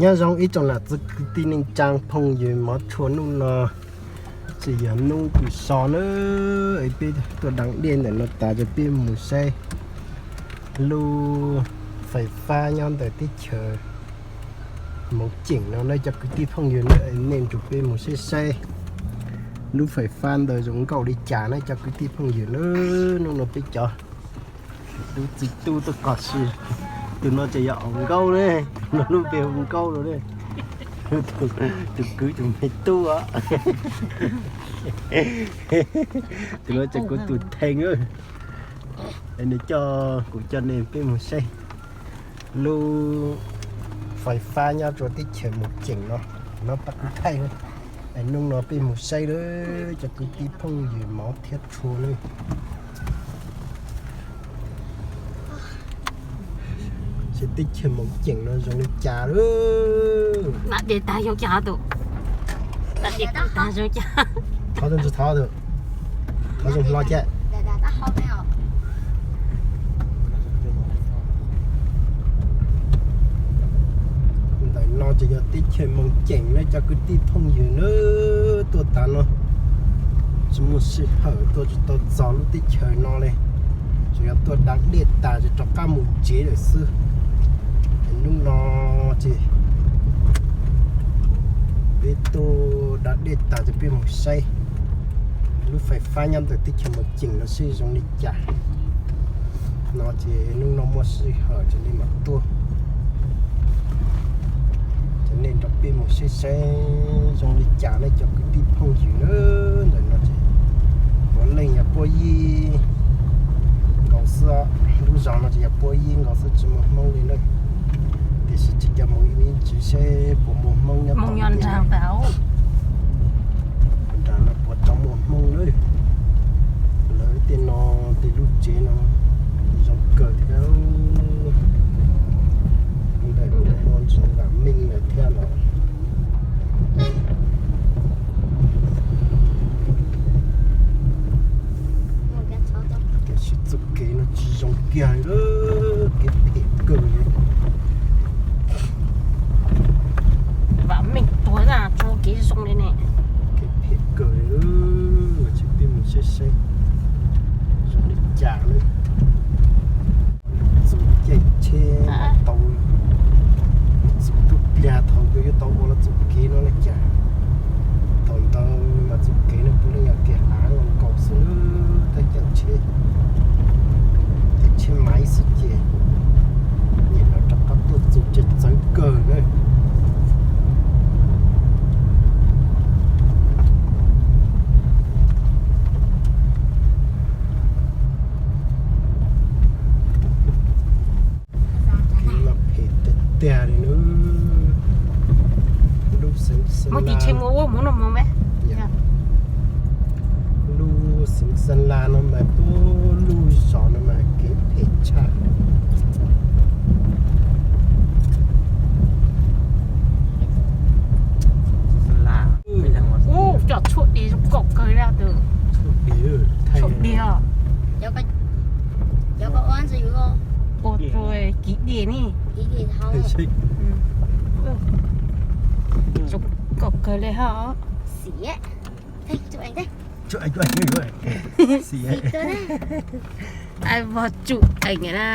Nyob zoo ib tsoom nam txiv kwv tij neej tsaa phooj ywg mov tshua, nub no tsis yog nub kws so na, peb tuaj daav dej ntawm no tas ces peb mus saib lub fais fab nyob ntawm teb chaws Moos Ceem no na cov kwv tij phooj ywg na, nej nrug peb mus saib saib lub fais fab ntawd zoo nkauj li cas na cov kwv tij phooj ywg na. Nub no peb cov lub txiv tub tuaj kov si, tus no ces yog Aub Nkaub ne, tus no lub npe hu Nkaub no ne. Tus kwv tus me tub os. Tus no ces kuv tus theej, nws coj kuv coj nej peb mus saib lub fais fab nyob rua teb chaws Moos Ceem no, no pab kuv thaij. Nub no peb mus saib lawm cov kwv tij phooj ywg mov thiab tshua na. Saib teb chaws Moos Ceem no zoo li cas lawm. Thov zoo hlo cas. Thov zoo hlo cas. Ntawm no ces yog teb chaws Moos Ceem na cov kwv tij phooj ywg na. Tuaj tav no tsis muaj sij hawm tuaj tsis tau txog lub teb chaws no li, tsuas yog tuaj da dej tas ces rov qab mus tsev lawm xwb. Nub no ces peb tuaj da dej tas ces peb mus saib lub fais fab nyob ntawm teb chaws Moos Ceem no seb zoo li cas. No ces nub no muaj sij hawm ces nej mam tuaj, ces nej nrog peb mus saib saib zoo li cas ne cov kwv tij phooj ywg na. Ntawm no ces puav leej yog puab yib nkaus xwb, lub zos no ces yog puab yib nkaus xwb tsis muaj Hmoob li na. Tiam sis tsis cov mus ib ntsis seb puas muaj Hmoob nyob tom nrag no puas tau muaj Hmoob na. Lawv tej no tej lub tsev no zoo kawg thiab. Ntawm no ntsis vam meej lawm thiab los. Tiam sis txoj kev no tsis zoo kiag li, kev phem kawg li. Vam meej tuag na tso kev zoo li ne. Kev phem kawg li, tsis pib mus saib saib zoo li cas li. Txus caij tsheb tau, txus tub pliag thaum kawg yuav tau ua los txoj kev no li cas. Thaum ntawd mas txoj kev no puav leej yog kev av los nkaus xwb, thaj caij tsheb, tsheb maiv xwb ces nim no rov qab tuaj txus ces txawv kawg na. Kev no phem tiag tiag li na. Lub xeev Xeeb Las, lub xeev Xeeb Las no mas puag lub zos no mas kev phem tshaj. Ub, cov tshuaj di zoo nkauj kawg li tus. Tshuaj di os. Ua tus kiv di ne. Zoo nkauj kawg li hos. Ai vog tsum eem na,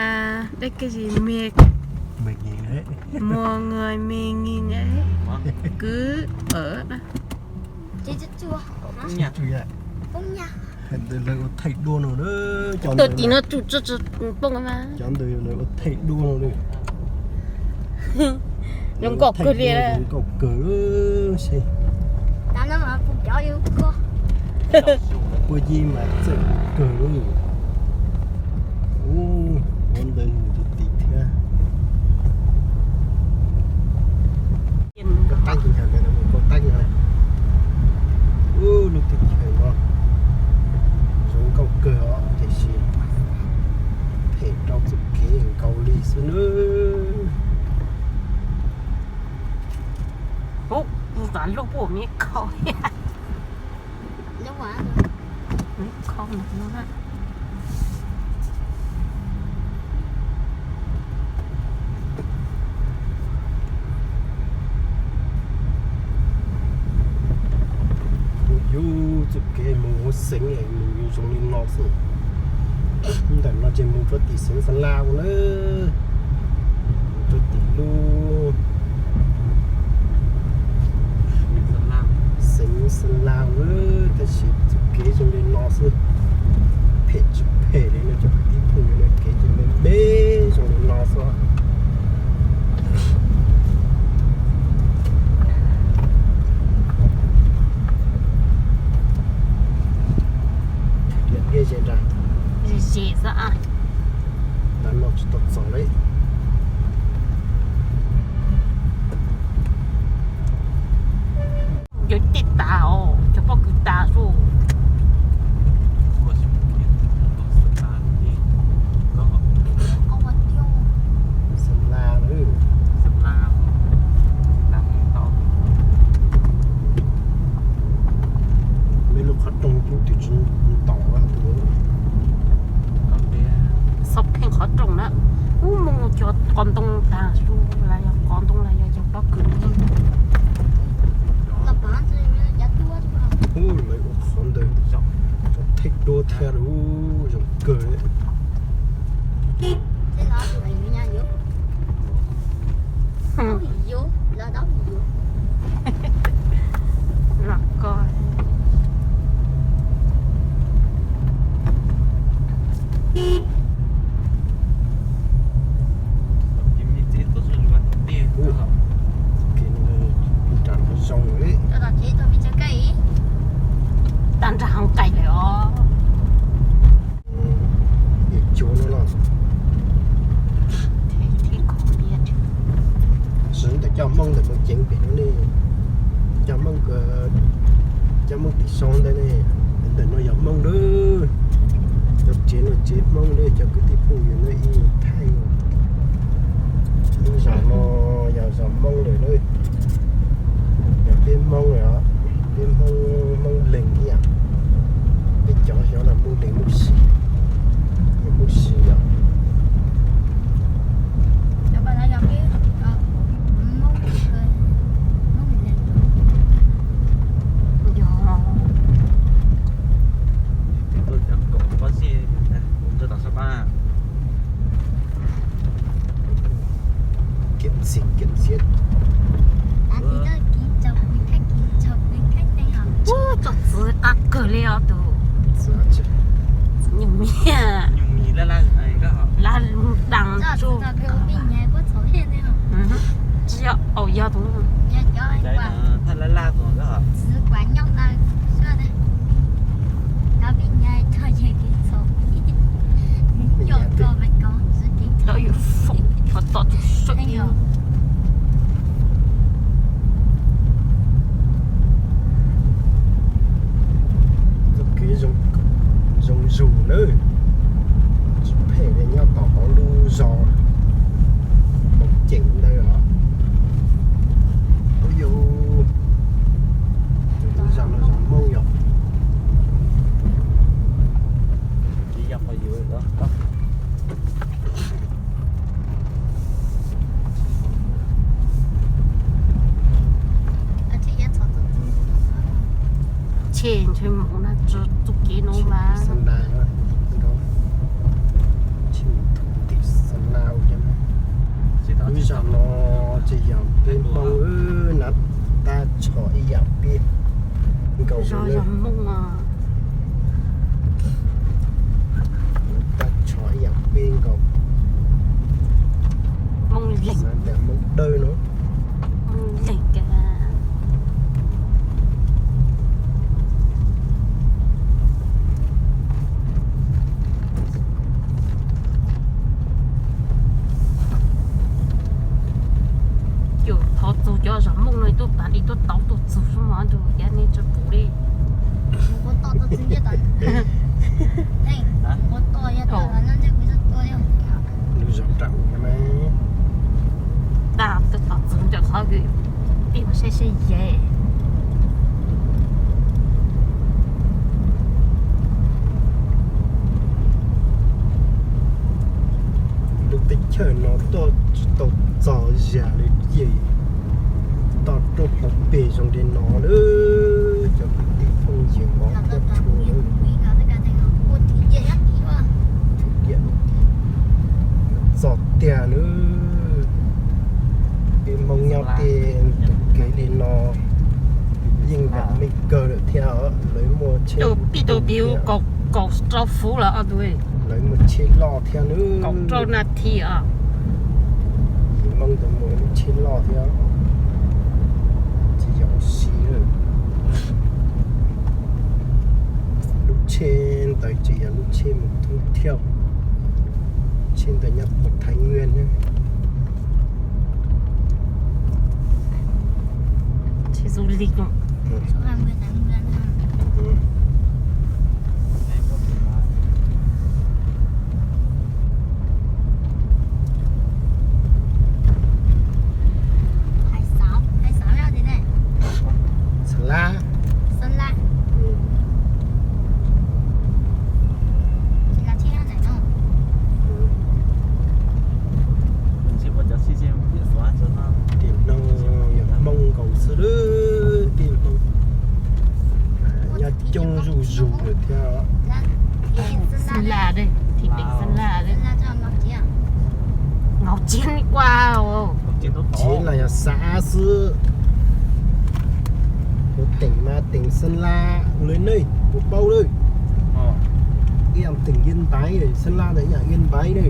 dej kej si me, muag me ngi na, kwv pawv na. Tus tim no tsum tsi poob mas. Cov ntawd lawv ua thaij duab no li. Zoo nkauj kawg li. Zoo nkauj kawg li. Puag yig mas txawj kawg li. Ub, ua ntawd mus tiv tiv thiab. Kaum tab ntawd, kaum tab ntawd. Ub, lub teb chaws no zoo nkauj kawg os, tiam sis phem rau txoj kev nkaus li xwb nawb. Ub, kuv xav lub puag miv khau. Miv khau no na. Xeev mus zoo li no xwb. Ntawm no ces mus rau tim xeev Xa La ua na, mus rau tim lub xeev Xa La ua na, tab sis kev zoo li no xwb. Phem tsis phem li no cov kwv tij phooj ywg, kev ces me me zoo li no xwb. Ze ze xwb. Ntawm no tsis tau txog li. Yog tej tas os, cov pob kws tas xwb. Xa La, Xa La, Xa La tau. Meb lub qhov rooj twb tsis ntaus. Xob pheej qhov rooj na. Ub, mus cov qos ntoo tas xwb, los yog qos ntoo los yog cov pob kws. Ub, lawv ua qhov ntawd cov thej duab thiab, zoo kawg. Tag nrho hoob qais lawm os. Cua no los sawv ntawm cov Hmoob ntawm mus ceev pem no ne, cov Hmoob, cov Hmoob tim sau ntawd ne, ntawm no yog Hmoob lawm. Cov tsev no tsev Hmoob lawm, cov kwv tij phooj ywg no ib thaij. Lub zos no yog zos Hmoob lawm na. Yog peb Hmoob lawm os, peb Hmoob, Hmoob Leeg ib yam. Peb cov xyov los Hmoob Leeg Hmoob Sis, Hmoob Sis yom. Kiv txim kiv txiab. Ub, txog txiv qab kawg li os tus. Txiv nyuj mis, laj mus dees tsuj. Tsis yog, au yog tus. Tau yus foom, tsov tom tus sawv. Txoj kev zoo zus nawb, tsis phem li nyob tom hauv lub zos Moos Ceem ntawd os. Ub yus, lub zos no zos Hmoob yom. Tshem ntshe mus na, txoj kev no mas. Lub zos no ces yog peb Hmoob na, tab tsho ib yam peb nkaus. Zos yog Hmoob mas. Tab tsho ib yam peb nkaus. Hmoob Leeg. Xav tias Hmoob Dawb no. Hmoob Leeg. Ces thov txug cov zos Hmoob no tuaj pam li tuaj tau tuaj txug xwb mas ntuj, yam nej tsis pum li. Lub zos nram ub no. Tag tuaj tau txug ntawm qhov pib mus saib saib ye. Lub teb chaws no tuaj tsis tau txog zag li ces toj roob hauv pes zoo li no lawm, cov kwv tij phooj ywg mov thiab tshua. Nyob tej tus kev li no yeej vam meej kawg lawm thiab os. Lawv muaj tsheb, pib tau piv kaum rau fuv lawm os. Lawv muaj tsheb loj thiab nawb. Kaum rau nas this os. Yim Hmoob ntawd muaj lub tsheb loj thiab, tsis yog ua si. Lub tsheb ntawd tsis yog lub tsheb mus thoob thiab, tsheb ntawd nyob puag Thái Nguyên. Tsheb du lịch. Xeeb Las. Xeeb Las. Tim no yog Hmoob nkaus xwb, tim no nyob coob zuj zus lawm thiab. Xeeb Las, thib pem Xeeb Las. Ngauj Ciab kuaj, Ciab los yog Xav xwb. Kuv teem mas teem Xeeb Las ua li ne, kuv paub lawm. Ib yam teem Yên Bái, Xeeb Las ntawd ib yam Yên Bái ne.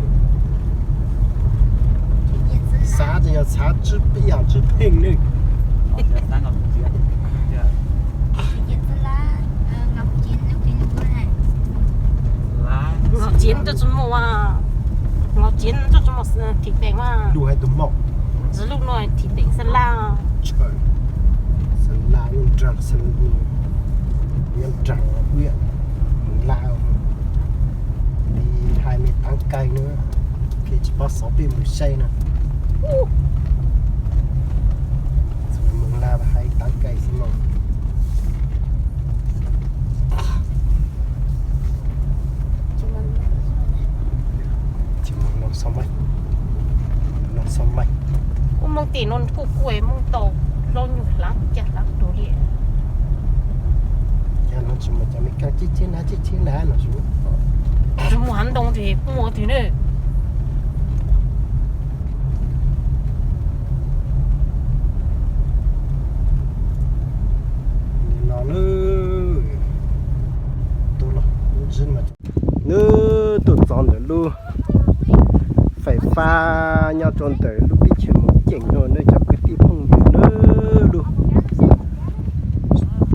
Xav ces yog Xav, ib yam Tswv Pheej ne. Ngauj Ciab tsis muaj, Ngauj Ciab tsis muaj thib pem mas. Lub hais tus mom. Tsis lub no thib pem Xeeb Las. Xeeb Las, Xeeb Las, Xeeb Las, Mường Lát, đi hai mươi tám cây nữa, khi tsis paub xov peb mus saib na. Mường Lát hai mươi tám cây xwb mas. Ua Hmoob tim no kuj kuj Hmoob tau plaub nyuag hlab caj hlab rau li. Cas no tsis muaj cov Meskas cib tsheb nab cib tsheb nab no su. Tsis muaj hav ntoo ces kuj muaj twg ne. Li no na, tuaj los, nws tuaj txog ntawm lub fais fab nyob rau ntawm lub teb chaws Moos Ceem no na cov kwv tij phooj ywg na, lub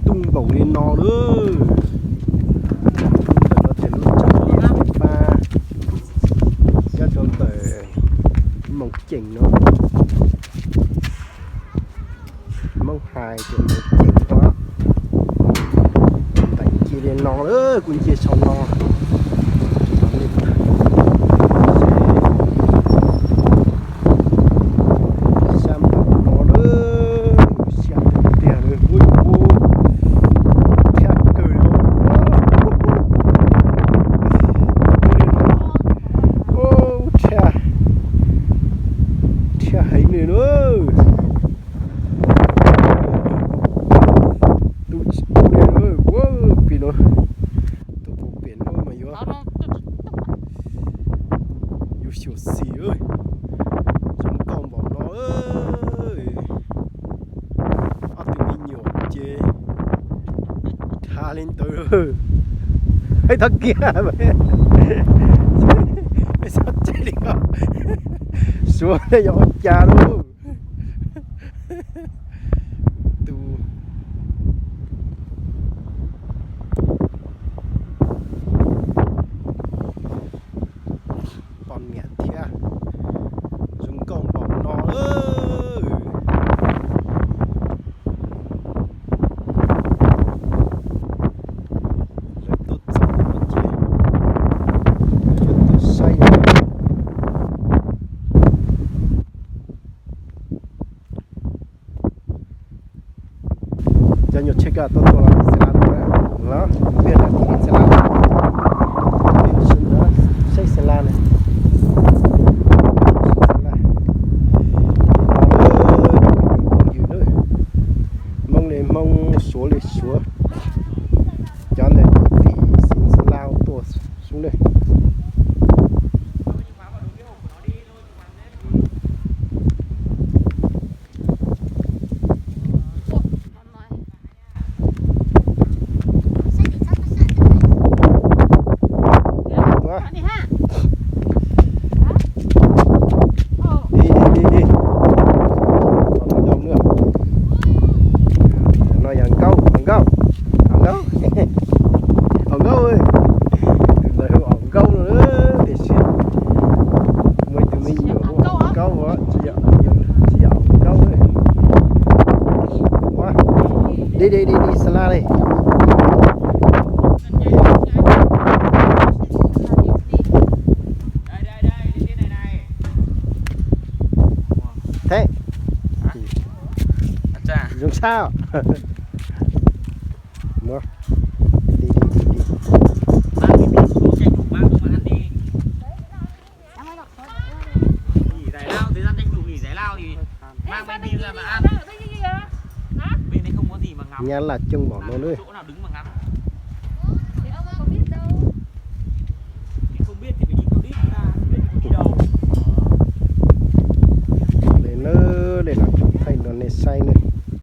ntuj npaum li no na. Ntawm no ces lub tsev fais fab nyob rau ntawm Moos Ceem no. Hmoob hais tias Moos Ceem no. Ntais cia li no, kuv ncia saum no. Xya npaum no, xya tiag tiag li, ub, rhiab kawg li. Ub, rhiab, rhiab heev li na. Tus tsis tu li, ua pem no, tus pem no mas yuav, yuav xyuam xim, zoo nkauj npaum no. Ob tug me nyuam ces dhav li ntawd. Hais thov kiag, txhob tseg li ko, suav yog ua cas lauj. Tus poj niam thiab, zoo nkauj npaum no. Lawv tuaj txog no ces lawv yuav tuaj saib. Cov nyuag tsheb koj tuaj tuaj los Xeeb Las tuaj los, peb nram tim Xeeb Las, peb sim ntawd saib Xeeb Las na. Xeeb Las, phooj ywg na, Hmoob li Hmoob, Suav li Suav, cov ntawd tuaj tim Xeeb Las tuaj xwb na. Đi, đi, đi, đi xa la đi. Thế. Hả? Ach chà. Dùng sao? Mua. Đi, đi, đi, đi. Nghỉ giải lao, thời gian tranh thủ nghỉ giải lao thì mang bánh pin ra mà ăn. Bên đấy không có gì mà ngắm. Nhà là chung bọn nó nữa. Chỗ nào đứng